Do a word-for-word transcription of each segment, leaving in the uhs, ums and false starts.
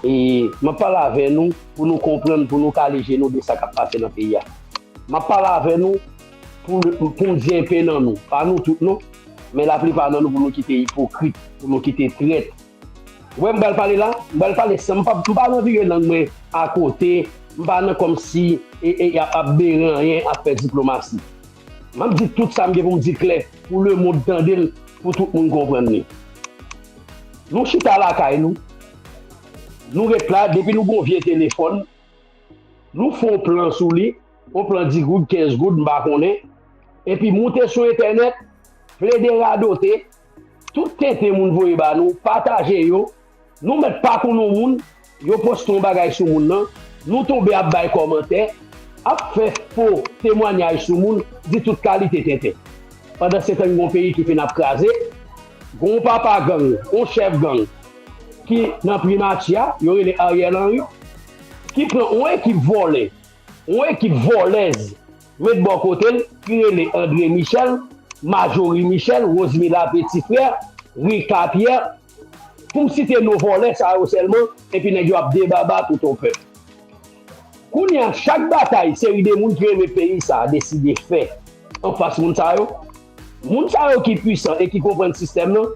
E m ap pale avè nou pou nou konprann, pou nou kale je nou de sa k ap pase nan peyi a. M ap pale avè nou pou, pou m di enpe nan nou. Pa nou tout non, men laplipa nan nou pou nou kite ipokrit, pou nou kite trèt. Ou wè m pral pale la, m pral pale san m pa, m pa nan vire lang mwen akote, m pa nan kòmsi e, e, ap, ap bere anyen, ap fè diplomasi. M ap di tout sa m gen pou m di klè, pou lemonn tande l, pou tout moun konprann li. Nou chita lakay nou, nou ret la, depi nou gon vye telefòn, nou fè yon plan sou li, yon plan dis goud, kenz goud, m pa konnen, epi moute sou entènèt, plede radote, tout tenten moun voye ba nou, pataje yo, nou mèt pa konn yon moun, yo poste yon bagay sou moun nan, nou tonbe ap bay kòmantè, ap fè fo temwanyaj sou moun, di tout kalite tenten. Pandan se tan gen yon peyi ki fin ap kraze, gen yon papa gang, yon chèf gang ki nan primati a, yo rele Ariel Henry, ki pran yon ekip vòlè, yon ekip vòlèz met bò kote l, ki rele André Michel, Marjorie Michel, Rosemila Petit Frère, Rica Pierre, pou m site non vòlè sa yo sèlman, epi nèg yo ap debaba tout yon pèp. Kounye a, chak batay, seri de moun ki renmen peyi sa a deside fè anfas moun sa yo, moun sa yo ki pwisan e ki konprann sistèm nan,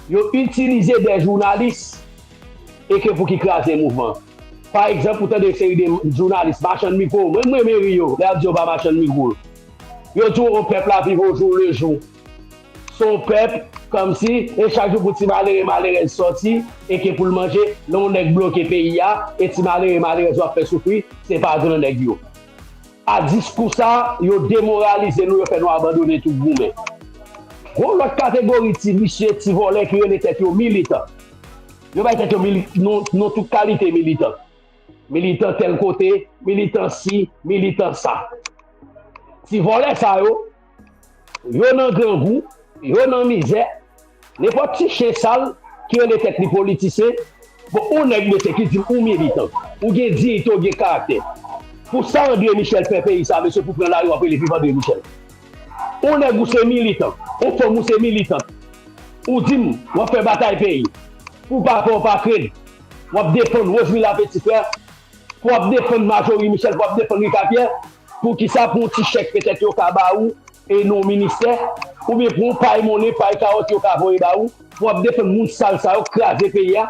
yo itilize de jounalis e ke pou ki kraze mouvman. Pa egzanp, ou tande seri de jounalis, machann mikwo, mwen, mwen, m renmen ri yo, lè y ap di yo pa machann mikwo. Yo di w pèp la viv au jour le jour. Se yon pèp, kòmsi, e chak jou pou ti malere, malerèz sòti, e ke pou l manje, lè yon nèg bloke peyi a, e ti malere, malerèz yo ap fè soufri, se pa gran nèg yo. A diskou sa, yo demoralize nou, yo fè nou abandone tout goumen. Gon lòt kategori ti visye, ti vòlè ki rele tèt yo militan. Yo bay tèt yo mili-, non, non tout kalite militan. Militan tèl kote, militan si, militan sa. Ti vòlè sa yo, yo nan grangou, yo nan mizè, nenpòt ti chen sal ki rele tèt li politisyen, bon, ou nèg mesye ki di m ou militan, ou gen diyite, ou gen karaktè. Pou sa André Michel fè peyi sa, mesye, pou pran lari, w ap rele viv André Michel. Ou nèg ou se militan, ou fanm ou se militant, ou di m w ap fè batay peyi, pou papa w pa kred, w ap defann Rosemila Petit Frère, pou w ap defann Marjorie Michel, pou w ap defann Rica Pierre, poukisa pou yon ti chèk petèt yo ka ba ou, e nan yon ministè, oubyen pou yon pay monnen, pay kawòt yo ka voye ba ou, pou w ap defann moun sal sa yo k kraze peyi a?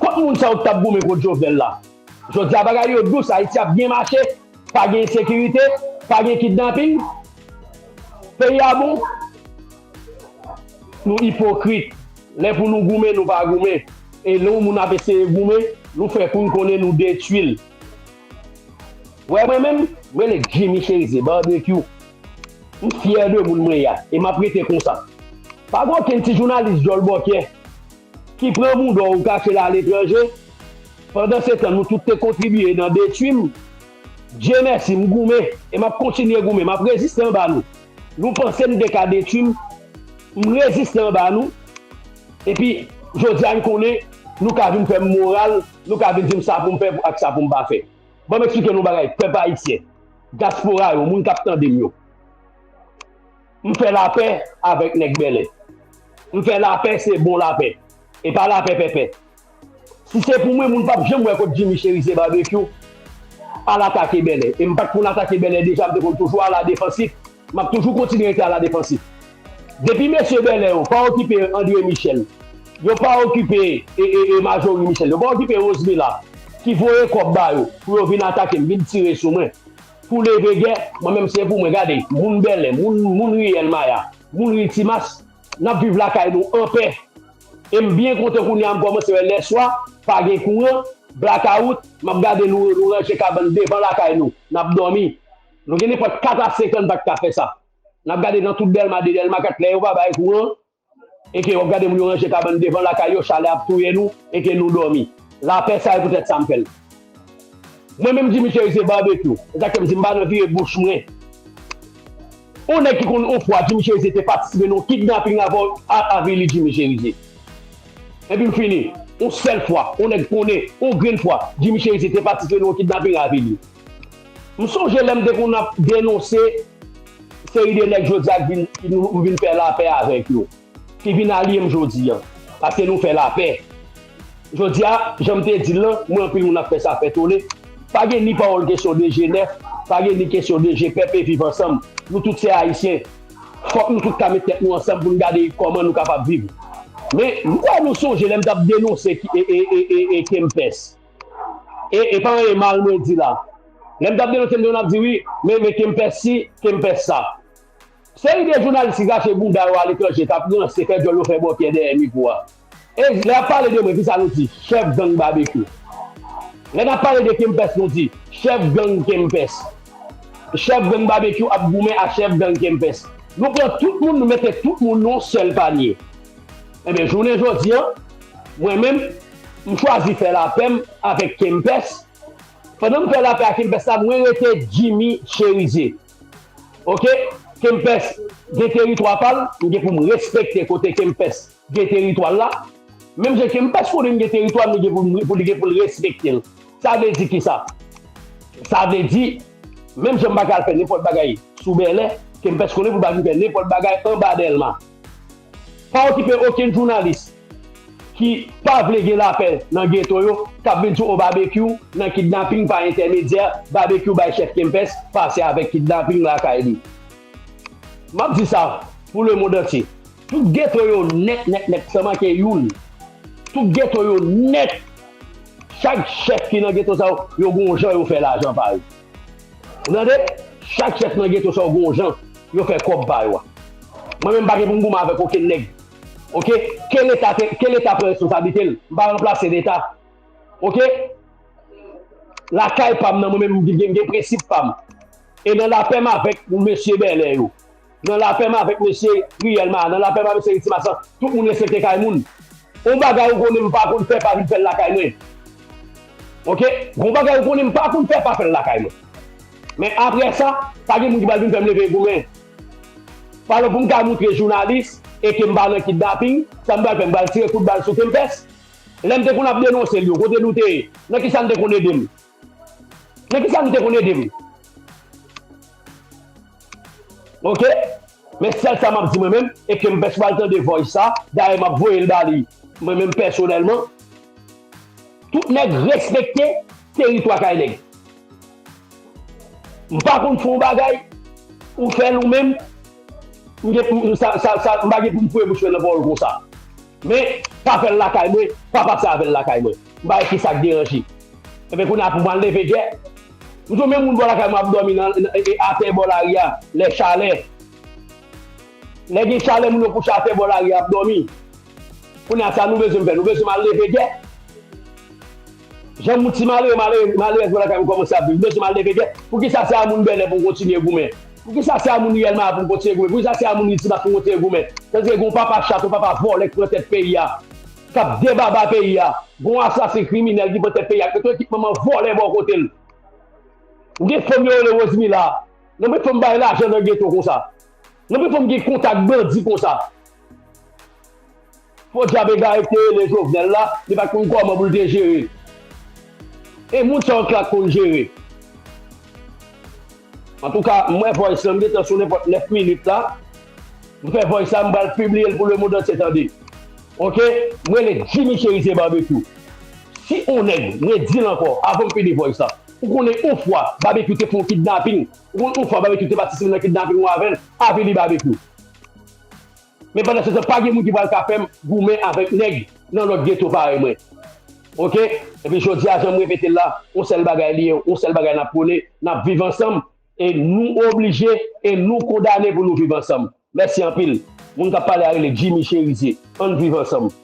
Kot moun sa yo k t ap goumen kont Jovenel la? Jodi a bagay yo dous, Ayiti ap byen mache, pa gen ensekirite, pa gen kidnaping, peyi a bon. Nou ipokrit. Lè pou nou goumen, nou pa goumen. E lè yon moun ap eseye goumen, nou fè kou n konnen nou detwi l. Wè mwen menm, mwen rele Jimmy Chérizier Barbecue. M fyè de moun mwen ye a, e m ap rete konsa. Pa gen okenn ti jounalis djòl bòkyè ki pran bouda w ou kache l aletranje. Pandan se tan, nou tout te kontribiye nan detwi m. Dye mèsi, m goumen, e m ap kontinye goumen, m ap reziste anba nou. Nou panse n te ka detwi m, m reziste anba nou. Epi, jodi a, n konnen nou ka vin fè m moral, nou ka vin di m sa pou m fè ak sa pou m pa fè. Ban m eksplike nou yon bagay, pèp ayisyen, dyaspora yo, moun k ap tande m yo. M fè lapè avèk nèg Bèlè. M fè lapè, se bon lapè. E pa lapè pèpè. Si se pou mwen, moun p ap janm wè kot Jimmy Chérizier Barbecue al atake Bèlè. E m pa t konn atake Bèlè deja, m te konn toujou aladafansif. M ap toujou kontinye rete aladafansif. Depi mesye Bèlè yo pa okipe André Michel, yo pa okipe e, e, e Marjorie Michel, yo pa okipe Rosemila, ki voye kòb ba yo pou yo vin atake m, vin tire sou mwen, pou leve gè, mwen menm se pou mwen, gade, moun Bèlè, moun, moun Riyèl Maya, moun Ri Timas, n ap viv lakay nou anpè. E m byen kontan kounye a m kòmanse wè lèswa, pa gen kouran, blakawout, m ap gade nou, nou ranje kabann devan lakay nou, n ap dòmi. Nou gen nenpòt kat a senk an n pa t ka fè sa. N ap gade nan tout Dèlma de, Dèlma kat, lè yo pa bay kouran, e ke w ap gade moun yo ranje kabann devan lakay yo, chalè ap touye nou, e ke nou dòmi. Lapè sa, e poutèt sa m fè l. Mwen menm Jimmy Chérizier Barbecue, e sa k fè m di m pa nan vire bouch mwen. Yon nèg ki konn yon fwa Jimmy Chérizier te patisipe nan yon kidnaping avè w, a, avili Jimmy Chérizier. Epi m fini. Yon sèl fwa, yon nèg konnen, yon grenn fwa, Jimmy Chérizier te patisipe nan yon kidnaping, avili. M sonje lè m te konn ap denonse seri de nèg jodi a k vin, ki nou, m vin fè lapè avèk yo, ki vin alye m jodi a, paske nou fè lapè. Jodi a, jan m te di l lan, mwen anpil moun ap fè sa fè tole. Pa gen ni pawòl kesyon de G nèf, pa gen ni kesyon de G pèp e viv ansanm. Nou tout se Ayisyen. Fòk nou tout ka met tèt nou ansanm pou n gade kòman nou kapab viv. Men, m kwè nou sonje lè m t ap denonse ki, e, e, e, e, e Kempès. E, e pa anyen mal mwen di la. Lè m t ap denonse, m te konn ap di wi, men, men Kempès si, Kempès sa. Seri de jounalis ki kache bouda yo aletranje k ap ranse, fè djòl yo, fè bòkyè dèyè mikwo a. E lè y ap pale de mwen, kisa nou di? Chèf gang Babekyou. Lè n ap pale de Kempès, nou di chèf gang Kempès. Chèf gang Babekyou ap goumen ak chèf gang Kempès. Nou pran tout moun, nou mete tout moun nan yon sèl panye. Ebyen, jounen jodi a, mwen menm, m chwazi fè lapè m avèk Kempès. Pandan m fè lapè ak Kempès la, mwen rete Jimmy Chérizier. Oke? Kempès gen teritwa pa l, m gen pou m respekte kote Kempès gen teritwa l la. Menm jan Kempès konnen m gen teritwa m, li gen pou m, pou li gen pou l respekte l. Sa vle di kisa? Sa vle di, menm jan m pa ka al fè nenpòt bagay sou Bèlè, Kempès konnen pou l pa vin fè nenpòt bagay anba Dèlma. Pa okipe okenn jounalis ki pa vle gen lapè nan geto yo, k ap vin sou o Babekyou nan kidnaping pa entèmedyè, Babekyou bay chèf Kempès pase avèk kidnaping lakay li. M ap di sa pou lemonn antye. Tout geto yo nèt, nèt, nèt, san manke youn. Tout geto yo nèt. Chak chèf ki nan geto sa yo, yo gon jan yo fè lajan pa yo. Ou tande? Chak chèf nan geto sa yo gon jan yo fè kòb pa yo a. Mwen menm m pa gen pou m goumen avèk okenn nèg. Oke? Ke Leta te, ke Leta pran responsablite l. M pa ranplase Leta. Oke? Lakay pa m nan, mwen menm m gen, gen prensip pa m. E nan lapè m avèk mesye Bèlè yo, nan lapè m avèk mesye Riyèl Maha, nan lapè m avèk mesye Riti Masan, tout moun respekte kay moun. Yon bagay ou konnen m pa konn fè, pa vin fè l lakay mwen. Oke? Yon bagay ou konnen m pa konn fè, pa fè l lakay mwen. Men apre sa, pa gen moun ki pral vin fè m leve goumen. Alò, pou m ka moutre jounalis e ke m pa nan kidnaping, sa m pral fè, m pral tire kout bal sou Kempès. Lè m te konn ap denonse l yo, kote nou te ye? Nan kisa n te konn ede m? Nan kisa nou te konn ede m? Oke? Men sèl sa m ap di mwen menm, e Kempès pral tande voice sa, dayè m ap voye l ba li, mwen menm pèsonèlman. Tout nèg respekte teritwa kay nèg. M pa konn fè yon bagay, ou fè l ou menm, m gen, m, sa, sa, sa, m pa gen pou m foure bouch mwen nan pawòl konsa. Men, pa fè l lakay mwen, pa pase avè l lakay mwen. M pa wè kisa k deranje. Ebyen, kounye a pou m al leve djè. M di w, men moun bò lakay mwen ap dòmi nan, nan, e, e, atè bò lari a, lè chalè. Lè gen chalè, moun yo kouche atè bò lari a ap dòmi. Kounye a, sa nou bezwen fè? Nou bezwen m al leve djè? Jan moun ti malere, malere, malerèz bò lakay mwen kòmanse ap viv, nou bezwen m al leve djè? Poukisa se a moun Bèlè pou m kontinye goumen? Poukisa se a moun Riyèl Maha pou m kontinye goumen? Poukisa se a moun Riti Masan pou m kontinye goumen? Tandike gen yon papa chat, yon papa vòlè ki pran tèt peyi a, k ap debaba peyi a. Gen yon asasen kriminèl ki pran tèt peyi a, ki mete yon ekip manman vòlè bò kote l. Ou gen fanm yo rele Rosemila. Nan men fanm bay lajan nan geto konsa. Nan men fanm gen kontak bandi konsa. Podyab egare ki te rele Jovenel la, li pa t konn kòman pou l te jere. E moun sa yo k la konn jere. Antouka, m wè voice lan, m gentan sou nenpòt nèf minit la. M fè voice la, m pral pibliye l pou lemonn antye tande. Oke? M rele Jimmy Chérizier Barbecue. Si on nèg, mwen di l ankò, avan m fini voice la, ou konnen on fwa, Barbecue te fè on kidnaping, ou konnen on fwa, Barbecue te patisipe nan kidnaping ou avè l, avili Barbecue. Men pandan se tan, pa gen moun ki pral ka fè m goumen avèk nèg nan lòt geto parèy mwen. Oke? Epi jodi a, jan m repete l la, on sèl bagay li ye, on sèl bagay n ap pwone, n ap viv ansanm, e nou oblije, e nou kondane pou nou viv ansanm. Mèsi anpil. Moun k ap pale a rele Jimmy Chérizier. Ann viv ansanm.